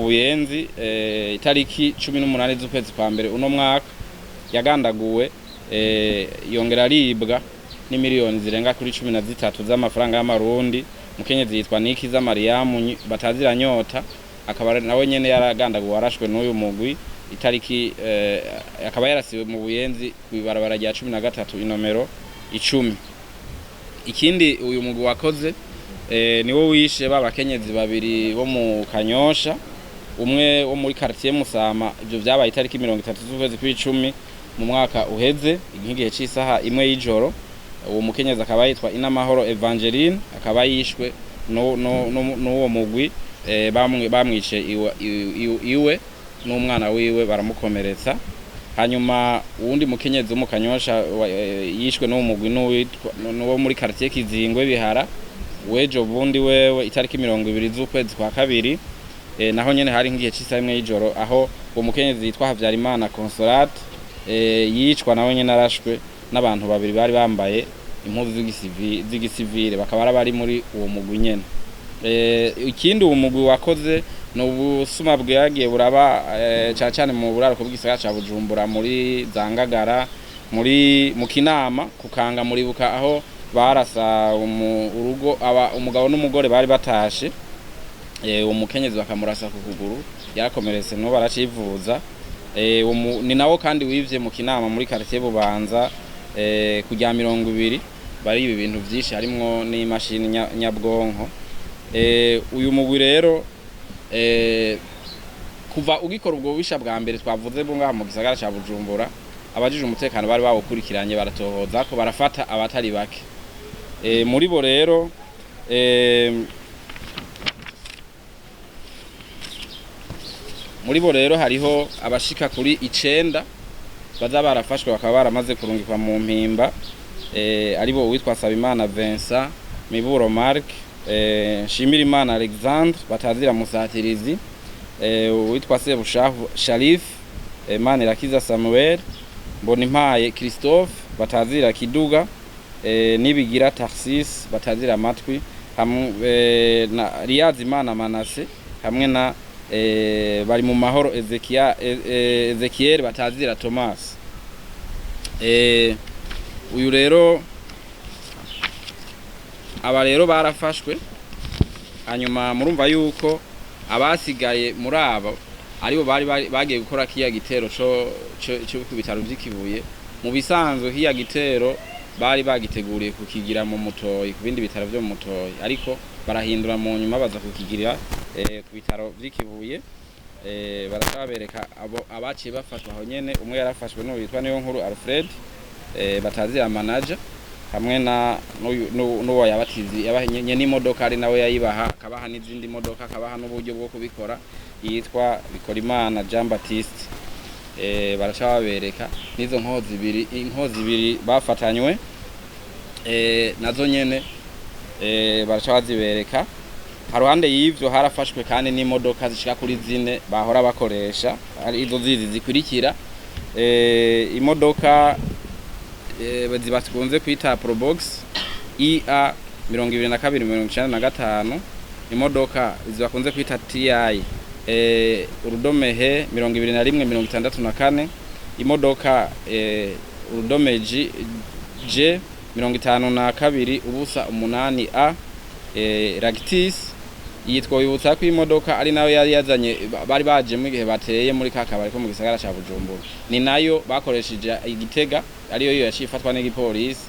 Buyenzi itariki 18 z'ukwezi kwa mbere uno mwaka, yagandaguwe yongera aribwa n'imiliyoni zirenga kuri 13 z'amafaranga y'amarundi. Mukenyezi yitwa Nikiza Mariamu batazira Nyota, akaba nawe nyene yaragandaguwe arashwe n'uyu mugwi itariki akaba yarasiwe mu Buyenzi kw'ibarabara rya 13 inomero 10. Ikindi uyu mugwi wakoze niwo wishe ba bakenyezi babiri bo mu Kanyosha, umwe wo muri quartier Musama. Ivyo vyabaye itariki 30 z'ukwezi kw'icumi mu mwaka uheze, nk'igihe c'isaha 1 y'ijoro. Uwo mukenyezi akaba yitwa Inamahoro Evangeline, akaba yishwe n'uwo mugwi, bamwishe iwe n'umwana wiwe baramukomeretsa. Hanyuma uwundi mukenyezi wo mu Kanyosha yishwe n'uwo mugwi n'uwo muri quartier Kizingwe Bihara wejo bundi wewe itariki 20 z'ukwezi kwa kabiri, naho nyene hari nk'igihe c'isaha 1 y'ijoro, aho uwo mukenyezi yitwa Havyarimana Consolate yicwa nawe nyene arashwe n'abantu babiri bari bambaye impuzu z'igisivile, bakaba bari muri uwo mugwi nyene. Ikindi uwo mugwi wakoze ni ubusuma bwagiye buraba cane cane mu buraruko bw'igisagara ca Bujumbura, muri za Ngagara, muri mu Kinama, kukanga muribuka aho barasa urugo umugabo n'umugore bari batashe, uwo mukenyezi bakamurasa ku kuguru, yarakomeretse n'ubu aracivuza. Ni nawo kandi wivye mu Kinama muri quartier Bubanza kujya 20, bari ibi bintu vyinshi harimwo n'imashini nyabwonko. Uyu mugwi rero kuva ugikora ubwo bubisha bwa mbere twavuze bwo ngaha mu gisagara ca Bujumbura, abajije umutekano bari bawukurikiranye baratohoza ko barafata abatari bake. Muri bo rero hariho abashika kuri 9 baza barafashwe bakaba baramaze kurungikwa mu mpimba, aribo uwitwa Sabimana Vincent, Miburo Mark, Nshimirimana Alexandre batazira Musatirizi, uwitwa Sebushahu Sharif, Manirakiza Samuel, Mbonimpaye Christophe batazira Kiduga, Nibigira Tarsis batazira Matwi, hamwe na Riyazimana Manase, hamwe na bari mu mahoro Ezekiel batazira Thomas. Uyu rero aba rero barafashwe. Hanyuma murumva yuko abasigaye muri abo aribo bari bagiye gukora kiya gitero co ku bitaro vy'ikibuye. Mu bisanzwe kiya gitero bari bagiteguriye kukigira mu Mutoyi, ku bindi bitaro vyo mu Mutoyi, ariko barahindura mu nyuma baza kukigira ku bitaro vy'ikibuye. Baracabereka abo abaciye bafatwa aho nyene. Umwe yarafashwe n'uwo yitwa Niyonkuru Alfred batazira manager, hamwe na n'uwo yabatizi yabahenye n'imodoka ari nawe yayibaha, akabaha n'izindi modoka, akabaha n'uburyo bwo kubikora, yitwa Bikorimana Jean Baptiste. Baraca babereka n'izo inkozi zibiri bafatanywe, nazo nyene baraca bazibereka. Haruhande y'ivyo harafashwe kandi n'imodoka zishika kuri 4 bahora bakoresha, ari izo zizi zikurikira. Imodoka zibakunze kwita Probox IA 22 95, imodoka zibakunze kwita TI urudome H 21 64, imodoka urudome G J 52 0 8 A Ractis. Yitwa wibutsa ko imodoka ari nayo yari yazanye bari bajemo igihe bateye muri kakabari ko mu gisagara ca Bujumbura, ni nayo bakoresheje igitega, ariyo yo yacifatwa n'igipolisi.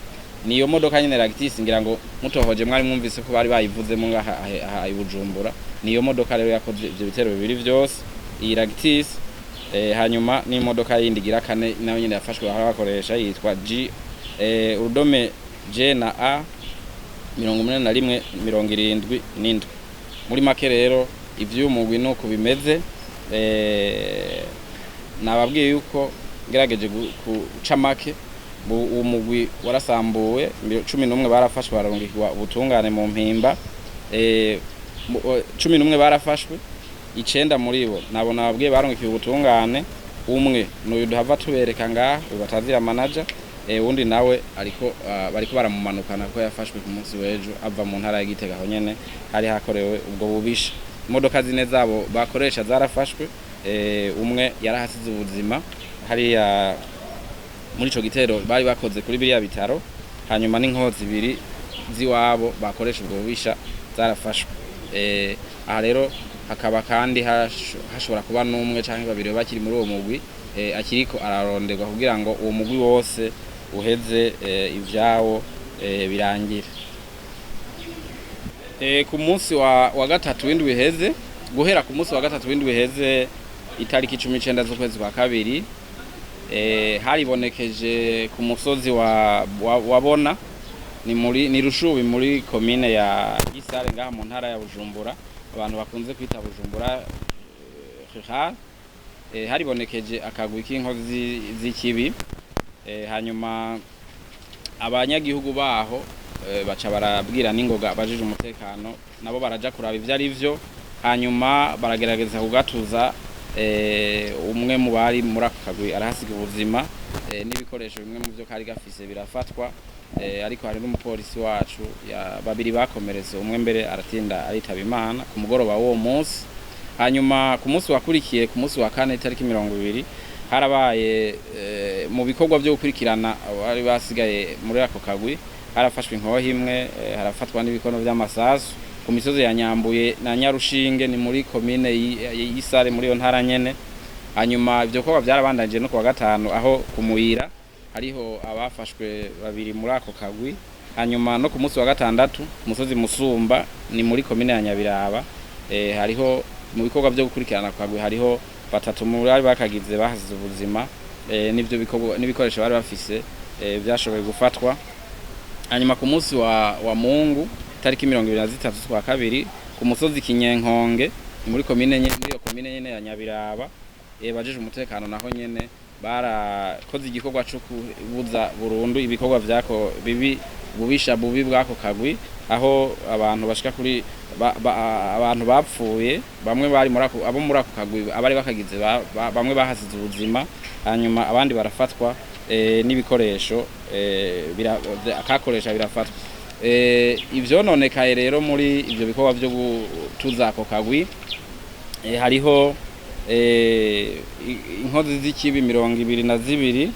Niyo modoka nyene Ractis, ngira ngo mutohoje mwari mwumvise ko bari bayivuzemo ngaha aha i Bujumbura. Niyo modoka rero yakoze ivyo bitero bibiri vyose, iyi Ractis. Hanyuma n'imodoka yindi igira kane nayo nyene yafashwe aho bakoresha yitwa G urudome J na A 81 77. Muri make rero ivy'umugwi nuko bimeze. Nababwiye yuko ngerageje guca make, uwo mugwi warasambuwe, 11 barafashwe bararungikwa ubutungane mu mpimba. 11 barafashwe, 9 muri bo nabo nababwiye barungikiwe ubutungane, umwe n'uyu duhava tubereka ngaha ubatazira manager, uwundi nawe ariko bariko baramumanukana ko yafashwe ku munsi w'ejo ava mu ntara ya Gitega aho nyene hari hakorewe ubwo bubisha. Imodoka zine zabo bakoresha zarafashwe, umwe yarahasize ubuzima hariya muri ico gitero bari bakoze kuri biriya bitaro, hanyuma n'inkoho zibiri z'iwabo bakoresha ubwo bubisha zarafashwe. Aha rero hakaba kandi hashobora kuba n'umwe canke babiri bakiri muri uwo mugwi, akiriko araronderwa kugira ngo uwo mugwi wose uheze ivyawo birangire. Ku munsi wa gatatu w'indwi iheze, guhera ku munsi wa gatatu w'indwi iheze, itariki 19 z'ukwezi kwa kabiri, haribonekeje ku musozi wa Bona, ni muri ni Rushubi muri komine ya Gisare ngaha mu ntara ya Bujumbura, abantu bakunze kwita Bujumbura rural. Haribonekeje akagwi k'inkozi z'ikibi, hanyuma abanyagihugu baho baca barabwira n'ingoga abajije umutekano, nabo baraja kuraba ivyo ari vyo, hanyuma baragerageza kugatuza. Umwe mu bari muri ako kagwi arahasiga ubuzima, n'ibikoresho bimwe mu byo kari gafise birafatwa, ariko hari n'umupolisi wacu babiri bakomeretse, umwe mbere aratinda aritaba Imana ku mugoroba w'uwo munsi. Hanyuma ku munsi wakurikiye, ku munsi wa kane, itariki 20, harabaye mu bikorwa byo gukurikirana abari basigaye muri ako kagwi, harafashwe inkoho imwe, harafatwa n'ibikono vy'amasasu ku misozi ya Nyambuye na Nyarushinge, ni muri komine y'Isare muri iyo ntara nyene. Hanyuma ivyo bikorwa vyarabandanije no kuwa gatanu, aho kumuyira hariho abafashwe babiri muri ako kagwi. Hanyuma no ku munsi wa gatandatu, ku musozi Musumba, ni muri komine ya Nyabiraba, hariho mu bikorwa vyo gukurikirana ako kagwi hariho batatu mu bari bakagize bahasize ubuzima, n'ivyo bikorwa n'ibikoresho bari bafise vyashoboye gufatwa. Hanyuma ku munsi wa Mungu, tariki 23 z'ukwa kabiri, ku musozi Kinyenkonge, ni muri komine nyene, muri iyo komine nyene ya Nyabiraba, bajejwe umutekano naho nyene barakoze igikorwa co kubuza burundu ibikorwa vyako bibi, bubisha bubi bw'ako kagwi, aho abantu bashika kuri abantu bapfuye, bamwe bari muri ako, abo muri ako kagwi abari bakagize bamwe bahasize ubuzima, hanyuma abandi barafatwa, n'ibikoresho akakoresha birafatwa. Ivyononekaye rero muri ivyo bikorwa vyo gutuza ako kagwi, hariho inkozi z'ikibi 22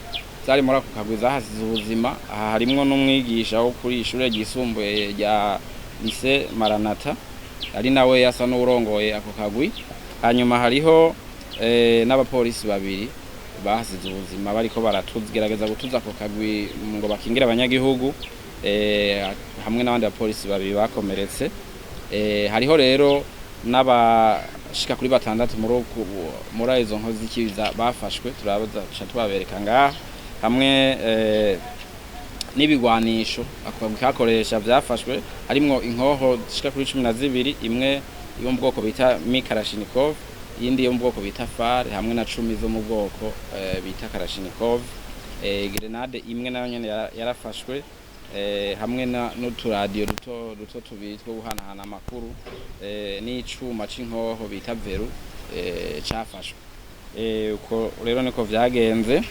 zari muri ako kagwi zahasize ubuzima. Aha harimwo n'umwigisha wo kuri ishure ryisumbuye rya Lycée Maranatha, ari nawe yasa n'uwurongoye ako kagwi. Hanyuma hariho n'abapolisi babiri bahasize ubuzima bariko baragerageza gutuza ako kagwi ngo bakingire abanyagihugu, hamwe n'abandi bapolisi babiri bakomeretse. Hariho rero n'abashika kuri batandatu muri izo nkozi z'ikibi bafashwe, turabaza tubabereka ngaha, hamwe n'ibigwanisho ako kagwi kakoresha vyafashwe, harimwo inkoho zishika kuri 12, imwe yo mu bwoko bita Mi Kalashnikov, iyindi yo mu bwoko bita FAR, hamwe na 10 zo mu bwoko bita Kalashnikov. Grenade imwe nayo nyene yarafashwe, hamwe n'uturadiyo duto duto tubiri two guhanahana amakuru, n'icuma c'inkoho bita veru cafashwe. Uko rero niko vyagenze.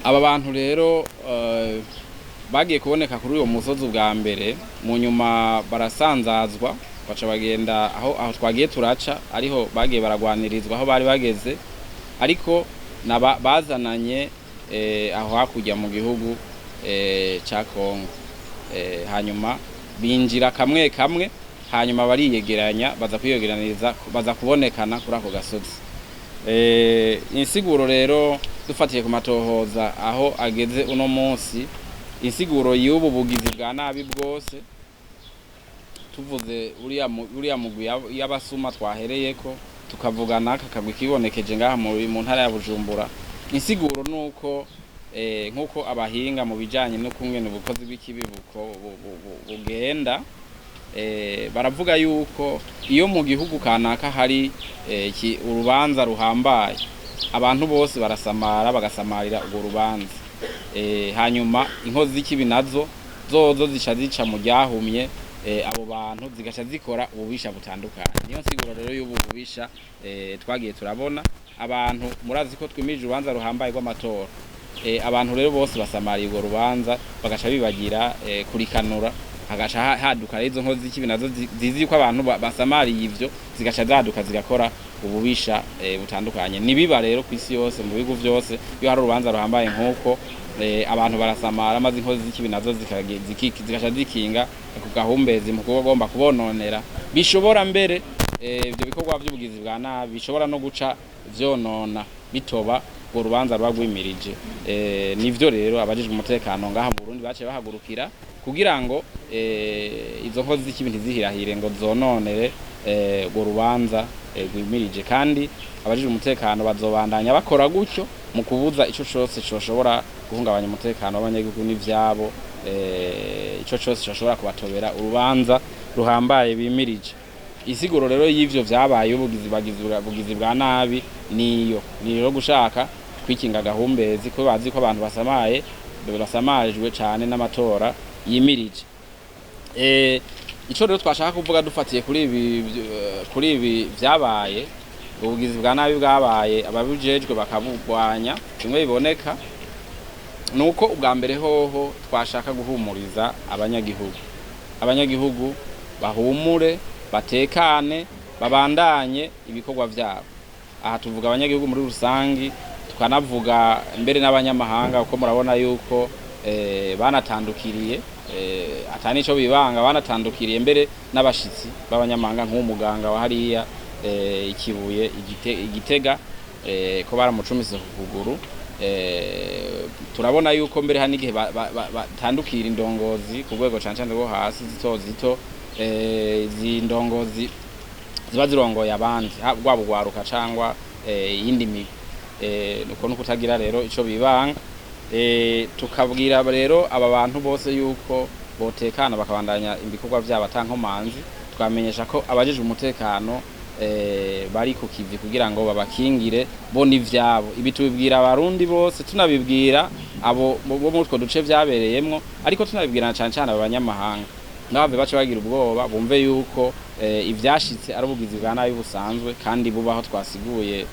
Aba bantu rero bagiye kuboneka kuri uwo musozi ubwa mbere, mu nyuma barasanzazwa, baca bagenda aho twagiye turaca, ariho bagiye baragwanirizwa aho bari bageze, ariko bazananye aho hakurya mu gihugu ca Kongo. Hanyuma binjira kamwe kamwe, hanyuma bariyegeranya, baza kwiyegeraniriza, baza kubonekana kuri ako gasozi. Insiguro rero, dufatiye ku matohoza aho ageze uno munsi, insiguro y'ubu bugizi bwa nabi bwose, tuvuze uriya mugwi y'abasuma twahereyeko, tukavuga n'aka kagwi kibonekeje ngaha mu ntara ya Bujumbura, insiguro nuko nkuko abahinga mu bijanye no kungena ubukozi bw'ikibi bugenda, baravuga yuko iyo mu gihugu kanaka hari urubanza ruhambaye, abantu bose barasamara, bagasamarira urwo rubanza. Hanyuma inkozi z'ikibi nazo zozo zica zica mu ryahumye abo bantu, zigaca zikora ububisha butandukanye. Niyo nsiguro rero y'ubu bubisha twagiye turabona. Abantu murazi ko twimirije urubanza ruhambaye rw'amatora, abantu rero bose basamariye urwo rubanza, bagaca bibagira kurikanura. Hagaca haduka rero izo nkozi z'ikibi nazo zizi ko abantu basamariye ivyo, zigaca zaduka zigakora ububisha butandukanye. Nibiba rero ku isi yose, mu bihugu vyose, iyo hari urubanza ruhambaye nk'uko, abantu barasamara, maze inkozi z'ikibi nazo zigaca zikinga ku gahumbezi mu kugomba kubononera. Bishobora mbere ivyo bikorwa vy'ubugizi bwa nabi bishobora no guca vyonona bitoba urwo rubanza ruba rwimirije. Nivyo rero abajejwe umutekano ngaha mu Burundi baciye bahagurukira kugira ngo izo nkozi z'ikibi ntizihirahire ngo zononere urwo rubanza rwimirije. Kandi abajejwe umutekano bazobandanya bakora gutyo mu kubuza ico cose coshobora guhungabanya umutekano w'abanyagihugu n'ivyabo, ico cose coshobora kubatobera urubanza ruhambaye bimirije. Isiguro rero y'ivyo vyabaye ubugizi bugizi bwa nabi niyo ni rero gushaka kwikinga agahumbezi, ko bazi ko abantu basamaye, basamajwe cane n'amatora yimirije. Ico rero twashaka kuvuga dufatiye kuri ibi vyabaye, ubugizi bwa nabi bwabaye, ababijejwe bakabugwanya bimwe biboneka, nuko ubwa mbere hoho twashaka guhumuriza abanyagihugu. Abanyagihugu bahumure, batekane, babandanye ibikorwa vyabo. Aha tuvuga abanyagihugu muri rusangi, tukanavuga mbere n'abanyamahanga, kuko murabona yuko banatandukiriye, atani ico bibanga, banatandukiriye mbere n'abashitsi b'abanyamahanga nk'umuganga wa hariya ikibuye igitega, ko baramucumise ku kuguru. Turabona yuko mbere hari n'igihe batandukira indongozi ku rwego cane cane rwo hasi, zito zito, izi ndongozi ziba zirongoye abandi, rwaba urwaruka cangwa iyindi migwi. Nuko nukutagira rero ico bibanga. Tukabwira rero aba bantu bose yuko botekana, bakabandanya ibikorwa vyabo ata nkomanzi. Twamenyesha ko abajejwe umutekano bari ku kivi kugira ngo babakingire bo n'ivyabo. Ibi tubibwira abarundi bose, tunabibwira abo bo muri utwo duce vyabereyemwo, ariko tunabibwira na cane cane aba banyamahanga, ntibave bace bagira ubwoba, bumve yuko ivyashitse ari ubugizi bwa nabi busanzwe kandi bubaho, twasiguye,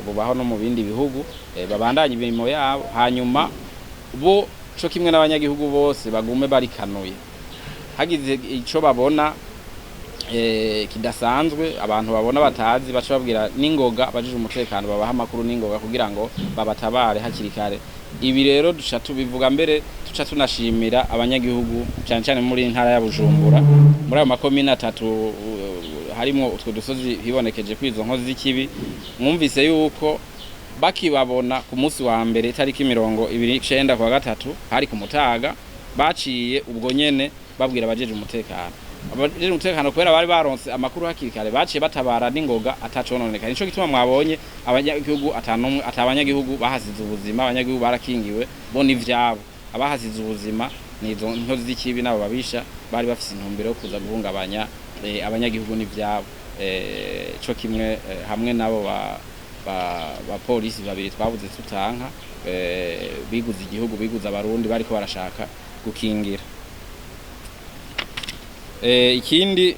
bubaho no mu bindi bihugu. Babandanye imirimo yabo, hanyuma bo co kimwe n'abanyagihugu bose bagume barikanuye. Hagize ico babona kidasanzwe, abantu babona batazi, baca babwira n'ingoga abajejwe umutekano, babaha amakuru n'ingoga kugira ngo babatabare hakiri kare. Ibi rero duca tubivuga mbere tuca tunashimira abanyagihugu cyane cyane muri ntara ya Bujumbura, muri ayo makomine atatu harimwo utwo dusozi hibonekeje kwizo nkozi z'ikibi. Mwumvise yuko bakibabona ku munsi wa mbere, itariki 29 kwa gatatu, hari ku mutaga, baciye ubwo nyene babwira abajeje umutekano. Abajeje umutekano, kubera bari baronse amakuru hakiri kare, baciye batabara n'ingoga atacononekaye. Nico gituma mwabonye abanyagihugu atanumwe, atabanyagihugu bahasize ubuzima. Abanyagihugu barakingiwe bo n'ivyabo. Abahasize ubuzima ni izo nkozi z'ikibi n'abo babisha bari bafise intumbero yo kuza guhungabanya abanyagihugu n'ivyabo, co kimwe hamwe n'abo ba polisi babiri twabuze tutanka, biguze igihugu, biguze abarundi bariko barashaka gukingira. Ikindi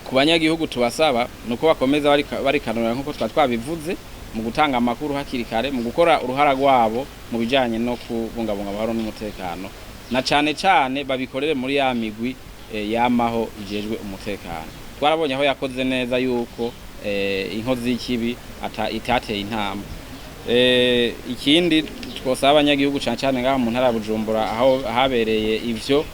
ku banyagihugu tubasaba nuko bakomeza barikanura nkuko twa twabivuze, mu gutanga amakuru hakiri kare, mu gukora uruhara rwabo mu bijanye no kubungabunga amahoro n'umutekano, na cane cane babikorere muri ya migwi yamaho ijejwe umutekano. Twarabonye aho yakoze neza yuko inkozi y'ikibi itateye intambwe. Ikindi twosaba abanyagihugu cane cane ngaha mu ntara ya Bujumbura aho habereye ivyo,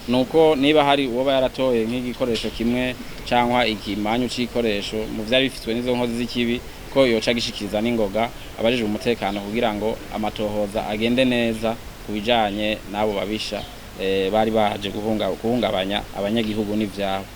nuko niba hari uwoba yaratoye nk'igikoresho kimwe cyangwa ikimanyu c'ikoresho mu vyari bifitwe n'izo nkozi z'ikibi, ko yoca gishikiriza n'ingoga abajejwe umutekano kugira ngo amatohoza agende neza ku bijanye n'abo babisha bari baje guhungabanya abanyagihugu n'ivyabo.